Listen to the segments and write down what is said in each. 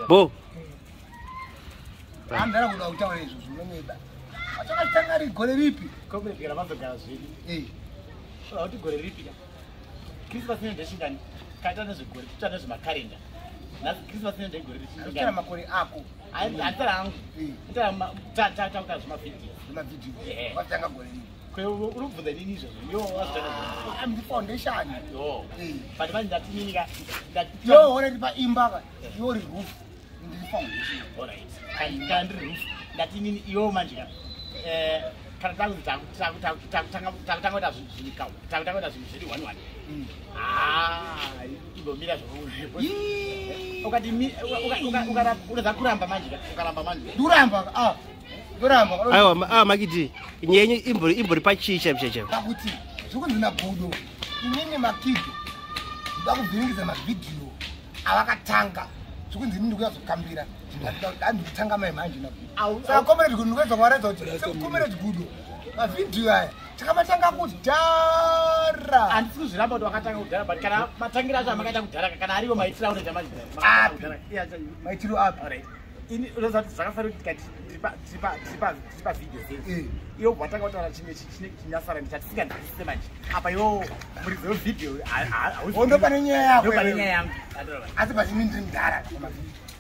Bo. Andara kuda kutaura izvo zvinonyeba. Achakatanga ri gore ripi? Comrade kana mazogara zvedu. Eh. Kuti gore ripi ka? Christmas ino ndechingani? Kaita nezvegore, toita nezvemakarenda. Nhasi Christmas ino ndegore Achitara richingani? makore ako. Handitara hangu. Eh. Nditara takuta zvemavhidhiyo. Zvemavhidhiyo. Eh. Watanga gore ripi? Uri kubvunza inini izvozvo? Iwo wazvitanga gore. I'm the foundation. Yo. Eh. But manje ndati inini ka? Ndati Yo already pa imba ka. Yo ri roof. Ndiri foundation. Alright. Kana ndiri roof, ndati inini iwo manje ka. Eh, kana takuzi takutanga kuita zvinhu takutanga kuita zvinhu zviri one one. Ah, imbomira zvako. Ukati unoza kuramba manje ka, ukaramba manje. Nduramba ka. Ah. Nduramba. Aiwa, ah Makidi. Nyenyu imbori pachii chaipo chaipo. Pakuti zvikunzi nagudo inini Makido ndoda kuvhiringidza mavhidhiyo avakatanga zvikunzi inini ndikuyazokambira ndikutanga mai manje Au- saka Comrade Gudo ndikuedza kuvaratidza kuti Comrade Gudo, mavhidhiyo aya takamatanga kudhara. Handisi kuzviramba kuti wakatanga kudhara, but kana matangira acho amakaita kudhara, kana ariwo maitiro aunoita manje. Api? Maitiro api? Alright. Ini unoziva kuti zvakafanira kuti tikati tiri pavhidhiyo series. Eh. Iwo watanga kutaura chimwe chinyasara chatisinganzwisise manje. Apa iwo muridzi wevhidhiyo. Oh, ndo pane nyaya yako Ndopane iwewe. nyaya yangu. Asi pachini ndiri mudhara.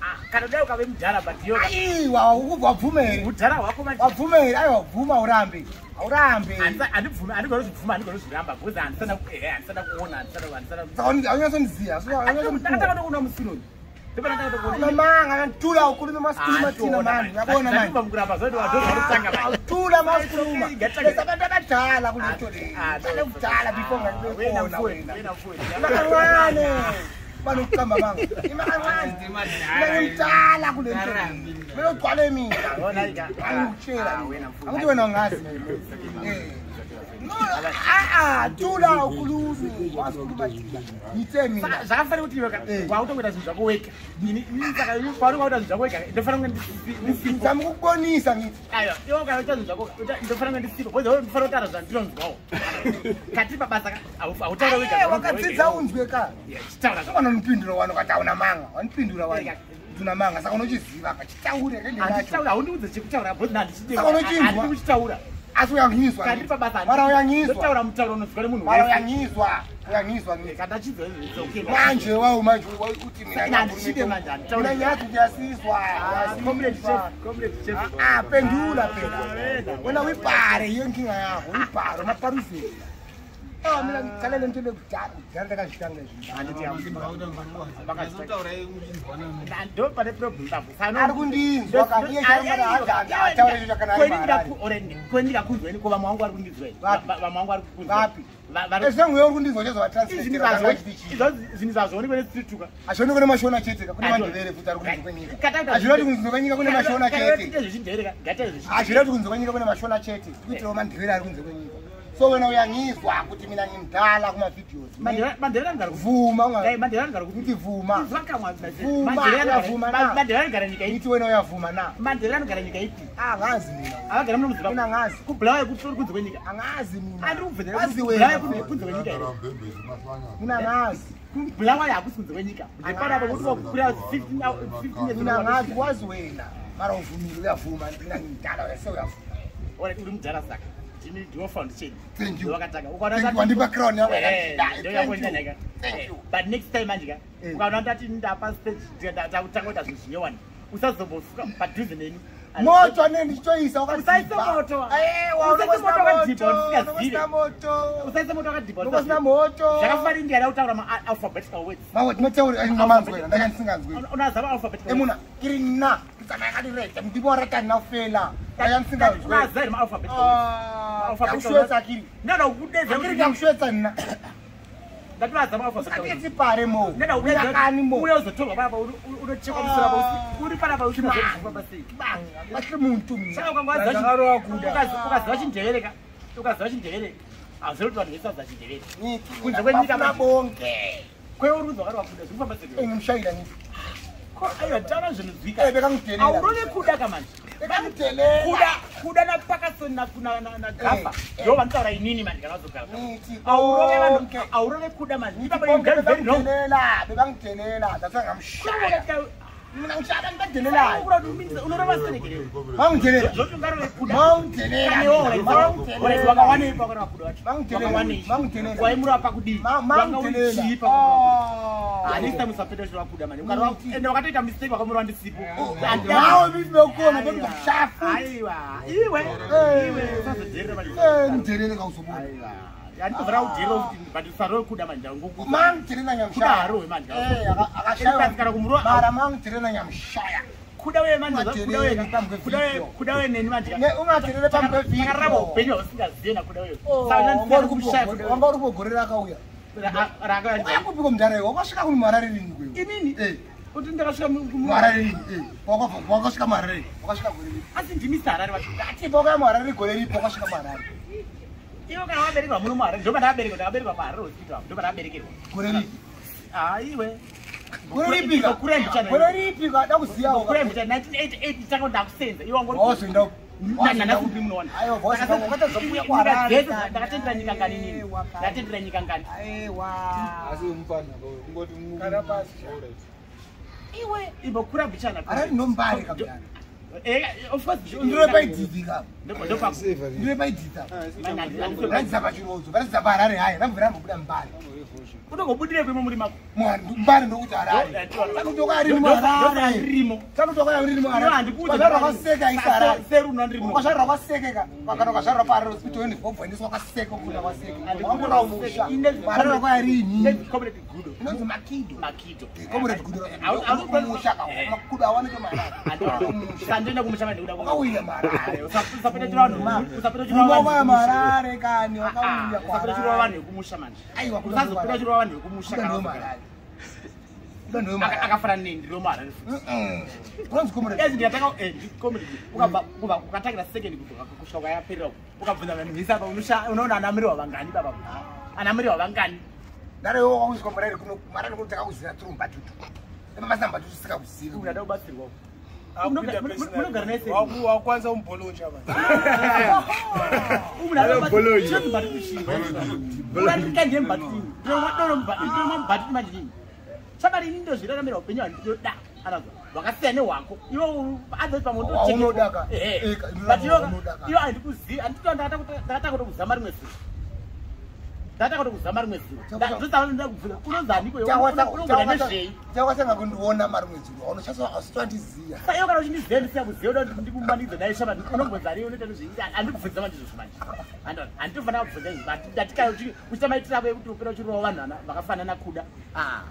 Ah, kana dai ukave mudhara, but iwo Aiwa, ukubva wabvuma here? mudhara hwako manje. Wabvuma here? Aiwa, bvuma urambe, aurambe. Handibvumi, handigoni kuzvibvuma, handigoni kuzviramba because handisana kuona, handisana. Saka aunyasondiziva. Ndakatanga tokuona musinoni. Mamanga ntula ukhuluma masikhuluma thina manje, uyabona manje. Mukuramba zvotovatanga manje. Awuthula masikhuluma. Ngatanga- Bese abantu abadala kulento le. Ah, Qale kudala before Wena ngakubona mfowethu, wena. wena mfowethu. Imakancane. Bani ukuqamba manga. Imakancane. Mina ngimdala kule nto le. Mina ugcwale mina. Yona ika- Angikutshela. Ah, wena mfowethu. Angithi wena ungazi mina. Eh. No, ah ah, thula ukhulumi. Wasikhuluma thina. Ngithe mina. Zvakafanira kuti iwe Eh. wakutongoita zvinhu zvako wega. Ini saka iwe pauri wakuita zvinhu zvako wega, ndofanira kunge ndisipo. Ngizama ukukubonisa ngithi. Aiwa, iwe ukaita zvinhu zvako ndofanira kunge ndisipo because iwe ndofanira kutaura zvandinonzwawo kati pabasa hautaura wega. Eh, wakadzidza unzwe ka. Yeah, chitaura zvako. Wanonipindura wani ukati hauna manga, wanipindura wani tuna manga, saka unochiziva ka, chitaure kaende nacho. Handichitaura, haundiudze chekutaura because Saka unochinzwa? handidi kuchitaura. Asi uyangizwa. Kandi pabasa Mara uyangizwa. ndotaura mutauro unonzwa nemunhu Mara wese. uyangizwa, uyangizwa ngithi. Kana ndachinzwa izvo, it's okay. Manje wawu manje uthi mina Saka handichide manje, handitauri. mina ngiyazi uyasizwa. Ah, comrade chef, comrade chef. Ah, pendula phela. Wena. Wena uyibhare, yiyo inkinga yakho, uyibhare umaparuzela. Ah, mina ngicale le nto lekudala, kudala ndakazvitanga izvi. Handiti ndo pane problem ipapo. Ari kundinzwa ka, iye ataura izvo chakanaka ari maharare. Kweni ndikakunzweni ko vamwe vangu vari kundinzwa here? Vapi? Vamwe vangu vari kukunzwa. Vapi? Esenguye uri kundinzwa Zvinhu zvazvionekwe nesituka. Hazvionekwe nemashona chete ka, kune mandevere futi ari kunze kwenyika. Hazvireva kuti kunze kwenyika kune mashona chete. Hazvireva kuti kunze kwenyika kune mashona chete, tikuitirawo mandevere ari kunze kwenyika. So wena uyangizwa kuti mina ngimdala kuma-videos. Vuma Mandevere anogara kupi? ngithi vuma. Vuma, uyavuma na? Mandevere anogara nyika ipi? Ngithi wena uyavuma na? Mandevere anogara nyika ipi? Angazi mina. Avagara muno muZimbabwe? Mina angazi. KuBulawayo kutori kunze kwenyika? Angazi mina. Andiri kubvunza. Wazi Bulawayo wena. kunze kwenyika here? Mina angazi. KuBulawayo hakusi kunze kwenyika. Ndepanapo kuti wakukura 15 years. Mina angazi, wazi wena. Mara uvumile, uyavuma. Mina ngimdala wena uyavuma. Alright, uri mudhara saka ndimi ndiwo foundation. Thank you. Wakatanga. Thank you. Wandipa crown yako Eh, yakadai. ndio Thank yako you. ndinaka. Thank you. But next time manje ka, Eh. ukaona ndati ndapa stage takutanga kuita zvinhu zvinyowani, usazombosuka padhuze neni. Moto ane ndichitoisa. Usaise moto. Usaise moto wakadhibha usingazive. Moto. Usaise moto wakadhibha. Unosina moto. Zvakafanira ndiana kutaura ma-alphabetical words. Mawo tinotaura mamanzwera ndakandisinganzwi. Unazama alphabetical. Emuna kirina tsamaya kadireta ndiboreta nafela ndakandisinganzwi. Unaziva here ma-alphabetical words? Kakushwetsa kiri. Ndinoda kukudedza. Akiri kakushwetsa nina. Ndativaza ma-alphabetical words. Usaketsi pare mo. Ndinoda Uyakani mo. uye uzotorwa panapa, unochekwa musoro apa, uri panapa usingazofamba sei. Bahle muntu mina. Saka Ndakarowa kuda. ukaziva chindevere ka, ukaziva chindevere, hazviri kuti vanhu vese vaziva chindevere kunze kwenyika. Bafuna Manje. bonke. Kweuri kunzi wakarwa kuda zvirikufamba sei? Engimshayila ngithi. Ko, aiwa, taura zvinonzwika. Eh, bekangidelela. Aurove kuda ka manje. Bekangidelela. Kuda naPakasoni na Gafa ndo vanotaura inini manje kana vazogara. Ngithi Aurove vanhu, konke. aurove kuda manje. Ngithi Ipapo bonke you get very wrong. bebangidelela, bebangidelela. That's why ngamshaya. Mina ngishaya abantu badelelayo. Unorova senekere. Bangidelela. Zvoti ungarove kuda. Bangidelela. Bangidelela. Wakawanei pakarova kuda wacho? Bangidelela. Wakawanei? Bangidelela. Waimurova pakudii? Wanga uri Mangidelela. chii pakurova kuda? Next time usapeta uchirova kuda manje. Ukarova ende wakatoita mistake wakamurova ndisipo. Nawe bibi bekhona bekushaya futhi. Aiwa, iwe, Eh. iwe usazodherera manje. Eh, ngidelele kawuzobona. Aiwa. Handitobvira kudherera futi but usarove kuda manje ngoku. Mangidelela ngiyamshaya. Kuda harowe manje. Eh, akashaya. Kana kumurova Mara mangidelela ngiyamshaya. kuda we manje kuda we Ungadeleli phambi kuda we kwevideo. kuda we neni manje. Ne ungadelele phambi kwevideo. Takararama upenyu hwausingazivi nakuda we. Oh, Saka wanga uri ndikushaya kupo- kuda we. wanga uri kugore rakauya. Raka Wakupiko mudhara iwe, wakasvika kuno muHarare rini kwewe? inini Eh, kuti ndakasvika muHarare rini? Eh, wakasvika muHarare, wakasvika gore ripi? asi ndimi Harare vacho. Ati pakauya muHarare gore ripi wakasvika muHarare? Iwe kana waberekerwa muno muHarare ndo pandakaberekerwa ndakaberekerwa paHarare hospital ndo pandakaberekerwa. Gore ripi? Ah iwe. Gore ripi ka? Kure mbichana. Gore ripi ka? Da kuziya Kure mbichana 1988 nditanga ndakusenza iwe wangori. Wazoenda upi? Nanhasi munoona. Aiwa, wazoenda upi? Wakatadza kuuya kuHarare. Ndakatendera nyika ngani nini? Aiwa, kani. Ndatendera nyika ngani? Aiwa. Asi mufana kungoti Kana pasi. Iwe imbokura mbichana. Harare inombare kamudhara. Eh, of course. Ndiro paidhidhi ka. Ndo pa. Ndiro paidhidha. Ratidza pachirodzo, ratidza paHarare haya, rambobva rambobuda mbare. Unongobudire kwemo muri mako. Mbare ndokuti Harare. Sakuti riri muHarare. Rimo. Sakuti wakauya riri muHarare. Ukazvarwa kwaseka isi Harare. Seru ndiri Ukazvarwa kwasekeka. Kana ukazvarwa paHarare hospital wendibvobva wakaseka ukunda kwaseka. Wangura umusha. Harare wakauya rini. Comrade Gudo. Inonzi Makido. Makido. Comrade Gudo. Kumusha ka. Makudo awanike muHarare. Kumusha. Sandoenda kumusha manje kuda. Wakauya muHarare. Usapeta chiro vanhu. Usapeta chiro Wakauya vanhu. muHarare kani. Wakauya Usapeta chiro vanhu vekumusha manje. Aiwa, kuda Usazopeta chiro vanhu vekumusha Kuda kana ndiwe muHarare. Kuda ndiwe muHarare. akafanana neni ndiri muHarare futi. Unonzi Comrade. Ezi ndikatanga comedy ukabva kubva ukatangira second kubva kusvika kwayaperera uko ukabvunza vanhu vese apa unoona ana Muriwa vangani baba ana Muriwa vangani Ndare iwe wakauyiswa muHarare kuno muHarare kuno takakuziva tiri mubhatutu. Ema mbatutu tisikakuzivi. unada kubatsirwa munogara nese wakwanisa umbolonja manje. shabari ini ndozviraramira upenyu hwandinoda anazwa hwakasiyana nehwako iwe adhoti pamwe Waunoda ka? but Waunoda ka? iwe handikuzivi ndakatanga kutokuzama rimwe zuva ndatanga kutokuzama rimwe zuva ndosanoda kubvunza unonzaniko unogona nezvei Chawasanga kundiona marimwe zuro. Aunoshatwandiziya. Saka iwe kana uchindiziva ndisina kuziva uda kuti ndikumanikidze naye shabari unombonzani unoita nezvei handikubvunza manje izvozvo manje Handona, handitofanira kubvunza izvi but ndati uchiita maitiro ako ekuti upera uchirova vanhu vakafanana kuda Ah,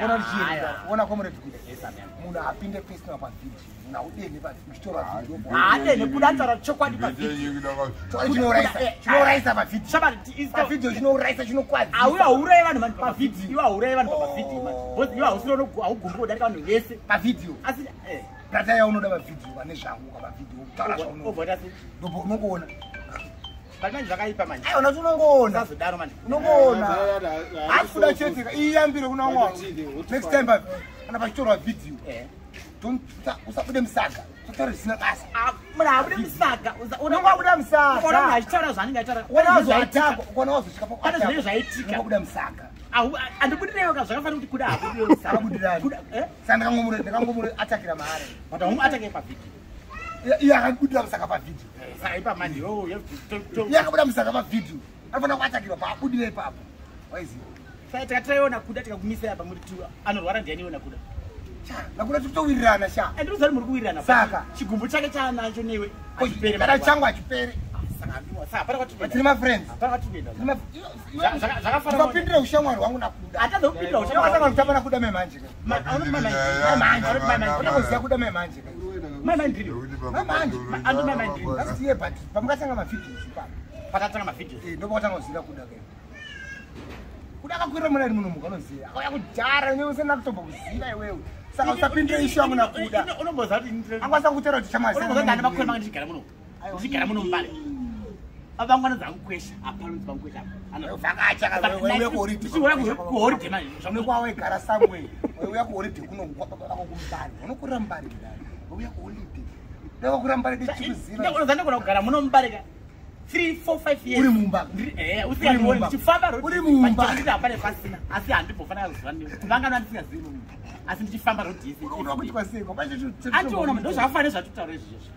Ona ndichienda. Ona Comrade Gudo. Yes, amen. Munhu apinde personal pavideo. Munhu audeni pavideo. Uchitora video. haadene kuda anotaura chokwadi pavideo Chokwadi chinourayisa. Chinourayisa pavideo. shabari Pavideo chinourayisa chinokwadzisa. auya hauurayi vanhu mani pavideo iwe hauurayi vanhu papavideo mani because iwe hausiri haugumbi kudarika vanhu vese Pavideo. asi Brata yaunoda pavideo vane zvangu pavideo. Taura zvaunoda. obva sei Ndopo unongoona. but manje zvakaipa manje Aiwa unoti unongoona. usazodaro manje Unongoona. Haasi kuda chete ka. Iyi yambire kuna mwangu. Next time kana pachitorwa video. Don't usabude musaga. Usataura zvisina basa. Ah, munhu abude musaga Unongobuda musaga. ukaona munhu achitaura zvaanenge achitaura Ukaona wazoatakwa, ukaona wazosvika Pane zvinenge zvaitika. Unongobuda musaga. Handibudirewo ka zvakafanira kuti kuda abudirewo musaga. Akabudirani. Kuda, eh? Saka ndakangomure atakira maari. But haumuatake pavideo Iye akabudira musaga pavideo. saka ipa manje iwewe you have to- Iye akabuda musaga pavideo. Anofanira kuatakirwa paabudire ipapo. Waiziva. Saka tikataiona kuda tikakumisai apa muri tu anorwara ndiani iwona kuda Sha, nakuda tikutowirirana sha. andikuziva kuti muri kuwirirana Saka. chigumbu chake chaanacho newe hachiperi Kana changu hachiperi. Saka handiwa saka hapana kwatiri Tiri mafriends. hapana kwatiri kuenda Tiri ma- Zvakafanana- Usapindire ushamwari hwangu nakuda. Hatadza kupindira Wakasangana kutamba nakuda memanje ka. Unokuziva kuda memanje ka. Last year but pamukatanga mavideos ipapo. Patatanga mavideos Eh, ndopakatanga kuziva kuda ka. Kuda akakwirira muna iri muno muka unoziva. Akauya kudhara iwewe usina kutombokuziva iwewe. Saka usapindire ishu yangu nakuda. Unomboziva kuti Angwasa kutaura kuti shamwari. unomboziva kuti ane makore manga ndichigara muno ndichigara muno mubare vangwana dzangukwesha hapana unzi vangukwesha apa Vakacha kana waiuya kuholiday. Ndichiuya kuholiday manje Zvamunokuwa waigara somewhere. Waiuya kuholiday kuno kwababa vako kumbare. Unokurira mbare kudai. Waiuya kuholiday. Ndakakura mubare ndichikuziva. Ndakona kugara muno mubareka 3 4 5 years. Uri mumba. Eh, usingandioni ndichifamba road. Uri mumba. Ndiri hapana pasina. Asi handimbofanira kuziva newe. Vangani ndisingazivi munhu. Asi ndichifamba road yese. Unoda kuti kwaseko. Ationa ndo zvakafanira zvatutaura izvozvo.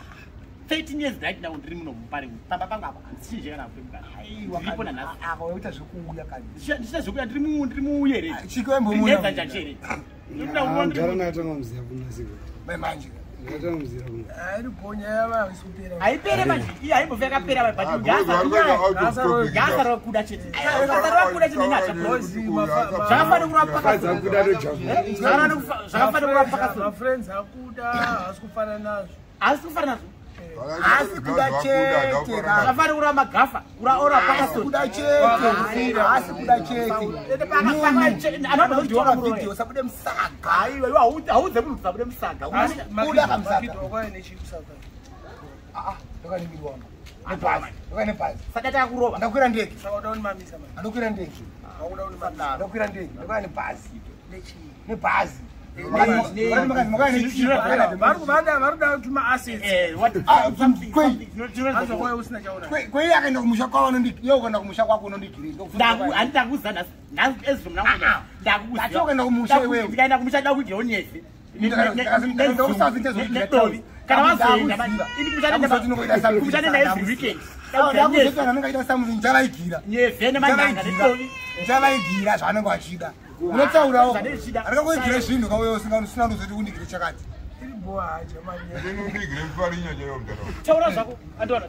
13 years right now ndiri muno mubare. Pamba pangu apa handichinje kana kupemuka. Ndiripo nanhasi. Aka waita zvekuuya kani. Ndichita zvekuuya ndiri muuye here. Chiko wembomuona. Ndinedza njachere. Ndara nakatanga muziya kunasika. Manje. Ndakatanga muziya kuna. Hairi bonya yava haisi kupera. Haipere manje. Iye haimbofa yakapera but gasa rakuda chete. Gasa rakuda chete nenyasha. Zvakafanira kurapa Fadza kuda tojamu. Zvakafanira kurapa pakasoro. Mafriends akuda haasi kufanana nazvo. Haasi kufanana nazvo. Haasi kuda chete. Zvakafanira kurapa magafa. Ora pakasoro. Kuda chete. Haasi kuda chete. Anoda video sabude musaga. Aiwa iwe hauudze munhu sabude musaga. Kuda kamusaga. Wakauya nechimusaga. Ah, ndakanimirwa. Nebhazi. Ndakane bhazi. Saka takurova. Ndakwira ndege. Saka uda kunimamisa manje. Ndakwira ndege. Hauda kunimamisa. Ndakwira ndege. Ndakwira nebhazi. Nechii? Nebhazi. Vari kutuma assets. Azokauya usina chaona. Kwei akaenda kumusha kwavo iye ukaenda kumusha kwako unondigirei. Handitakuudza nhasi. Nhasi ezvo mna ndakuudza. Ati ukaenda kumusha iwewe. Ndikaenda kumusha da kuidyawo nyevhe. Nedovi. Kana wazoenda ini kumusha nenda every weekend. Ndakuziva anenge aita something ndichavaigirira. Nyevhe nemanyanga nedovi. Ndichavaigirira zvaanenge achida. Unotaurawo. Andingangoigire zvinhu kauye usina kuzoti undigire chakati. Iri boha haja manje. Taura zvako andiwana.